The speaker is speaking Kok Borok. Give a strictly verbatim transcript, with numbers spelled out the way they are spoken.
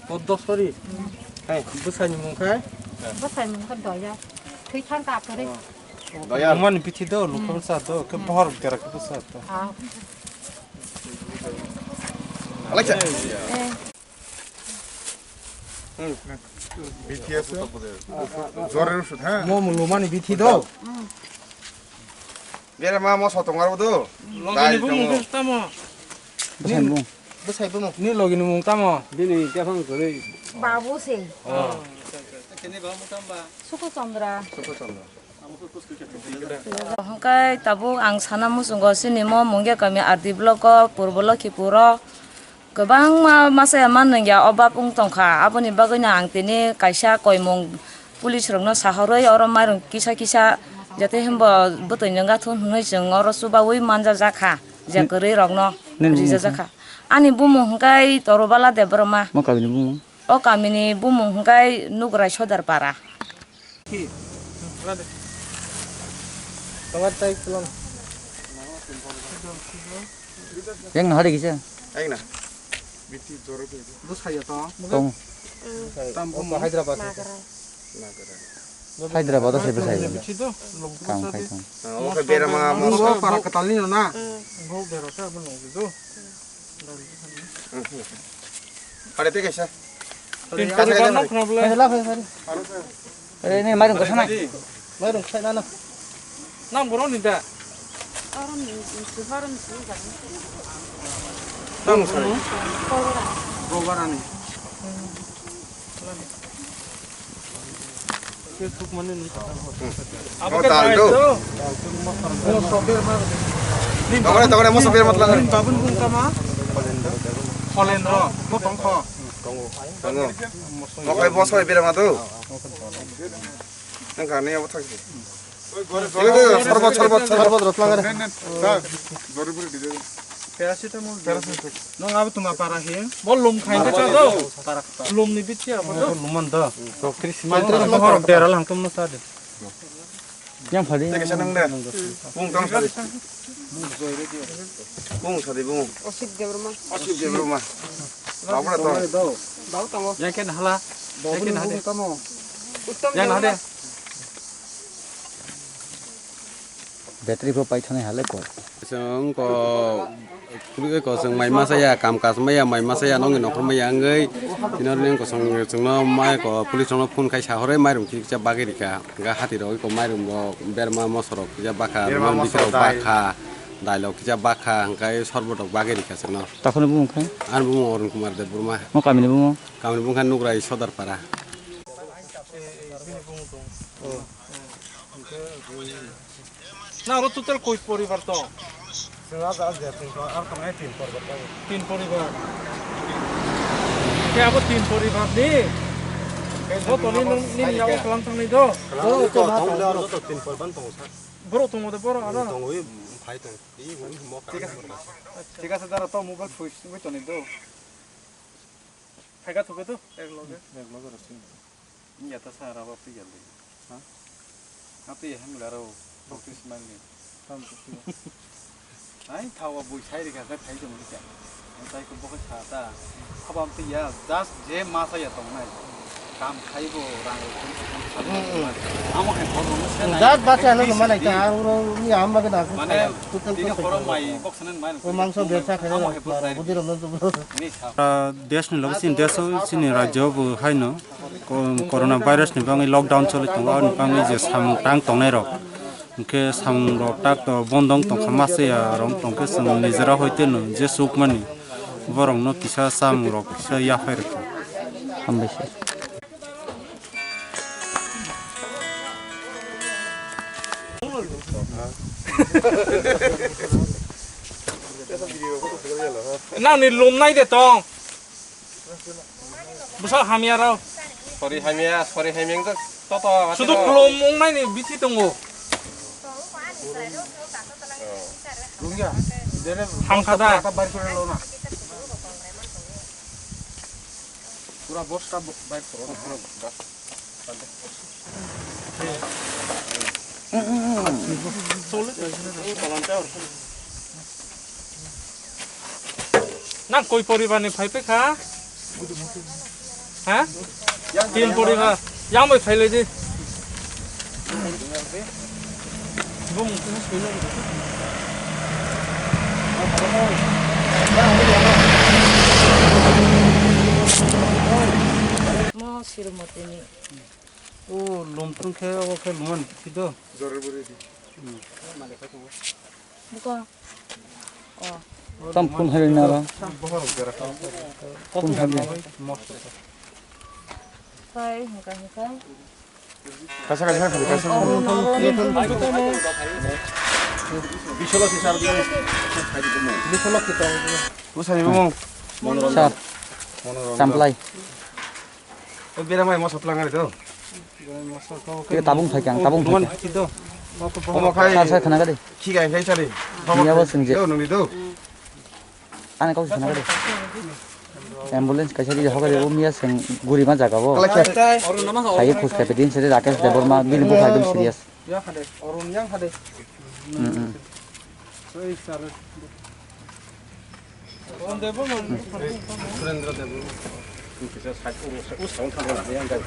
Poddosori. Hai, bwsani mung khai? Bwsai mung khe Doya. Thwi thang ka kwrwi. Doya. Mani bithi do, lukha bwsa do, khe bohor gera khe bwsa do. Ah. Alexa. Eh. Hmm. Bithi ase. Jwrwi usut, ha? Mo mung lumani bithi do. Hmm. Bere ma mo sotong aro do. Logini bu mung tamo. Bwsai mung. Bwsai bumung. Ni logini mung tamo? Bini tephang kwrwi. Babu se. Oh. Kini babu tamba. Suku Chandra. Suku Chandra. Hwnkhe tabuk ang sana muchungo chini mo Mungia kami R D block o Purbo Lokhipur o kwbangma masa ya man nungya o bap wng tongkha. Aboni bagwino ang tini kaisa koimung police rokno sahorwi oro mairung kisa kisa jate himbo bwtwi nungya thun hwnwi chwng oro chubaui manja jakha. Je kwrwi rokno rijajak kha. Ani bumung hwnkhe Torobala Debbarma. Mo kamini bumung? O kamini bumung hwnkhe Nugrai Sodar Para. Yang na hari kisa? Yang na. Bwsai ya to? Tong. Tam bumung Hyderabad. Hyderabad o se bwsai. Kam khai tong. Oke, berama mo. Para katalino na. Go bero ka bumung do. Pare te kaisa. Tin poribar no problem. Are ne mairung kosa na. Mairung sai na na. Nang boro ni da. Nang sai. Go barani. Abo khe dal do. Tokore, tokore, moso ber matla. Babun bung tama? Kholendro. Mo tongkho. Tongo. Mokhai moso ber ma do. Nang kani abo thang. Sorbo, sorbo, sorbo. Sorbo rotla gare. Paracetamol. Paracetamol. Nong abo tuma para hi. Bo lum khain ta do. Lum ni bichi abo do. Lum man do. Tris man. Tris man. Hor dera lang tum no sa de. Yang phadi. Teke sa nang de. Bung tang sa de. Bung sa de bung. Osip Debbarma. Osip Debbarma. Babu na to. Bau tamo. Yang ken hala. Yang ken hade. Uttam Yang hade. Debbarma. Battery bo paithani hale ko. Chwng ko, ko chwng mai masa ya, kam kaj maya, mai masa ya, nongni nokhor maya wngwi, tino ring ko chwng, chwngno mai ko police rokno phone khai sahorwi mairung kisa bagwi rikha, ga hati rok ko mairung bo berma moso rok kisa bakha, Berma non moso bikhe rok dai. Bakha, dai rok kisa bakha, hwnkhe sorbot rok bagwi rikha chwngno. Takhorni bumung khai? Ani bumung Arun Kumar Debbarma. Mo kamini bumung? Kamini bumung kha Nugrai Sodar Para. Na oro total koi poribar tong? Chwng a jaga je chwng tong, ar tong ai tin poribar tong. Tin poribar. Khe abo tin poribar ni? Bo toni nung nini yago kwlang thangni do? Kwlang thangni do, tong le aro to tin poribar tong sa. Borok tongo de borok aro? Tongwi phai tong. Thik ase. Thik ase, dara to mobile thwi singwi toni do. Phaika thuke to, ek loge. Ek loge rw sing. Iya ta sa raba phi jal de. Ha? Ati hem garo, practice man ni. Tam to phi. Ai, thawa bui sai ri ka, thai jong ni ka. Ang tai ko bokhe sa ta. Habam ti ya, just je ma sa ya tong nai. Kam khai bo, rang ro, kun kun sa. Amo hai ko no se nai. Jat ba cha no ma nai ta, aro ni am ba ke da. Mane, tini horo mai, bok sanan mai. O mangso bersa khai. Amo hai bo nai. Budi ro no. Ah, desh ni logo chini desh o chini rajyo bo haino ko-, corona virus ni bagwi lockdown choli tongo, aboni bagwi je samung tang tongnai rok, hwnkhe samung rok tak to bondo wng tongkha, masa ya rok tongkhe chwng nijera hoite no je chukmani borok no kisa samung rok kisa yaphai rwkha. Hambai se. Nang ni lum nai de tong. Bwsa hamya rw. Sori hamya, sori hamya wng to, to, to, sudu to. Klom wng nai ni bithi tongo. Hamkha da. Pura bosta bai koro. Nang koi poribar ni phai kha? Ha? Tin poribar. Yang bai phai lai di. Mo Sirumati ni. O lum thung khe, o khe luman phi do. Buka. O. Tam kun hari nara. Kun hari. Kai, hingka, hingka. Kaisa, kaisa, kaisa, kaisa. Bwsani bumung. Sir. Champlai. O beramai moso tlang ari do. Tei tabung phai khe ang, tabung phai khe. Omo khai. Sir, sir, khna gadi. Khiga khai sari. Niya bo singje. Do nungni do. Ani kok khna gadi. Ambulance kaisa di hokari o miya sing guri ma jaga bo. Kalai khai. Hai khus khai din sari Rakesh Debbarma bini bo khai din serious. Ya hade. Orun yang hade. Hmm, hmm. Sorry, sir. Surendra Debbarma. Kisa side o, o sound thang la yang gai.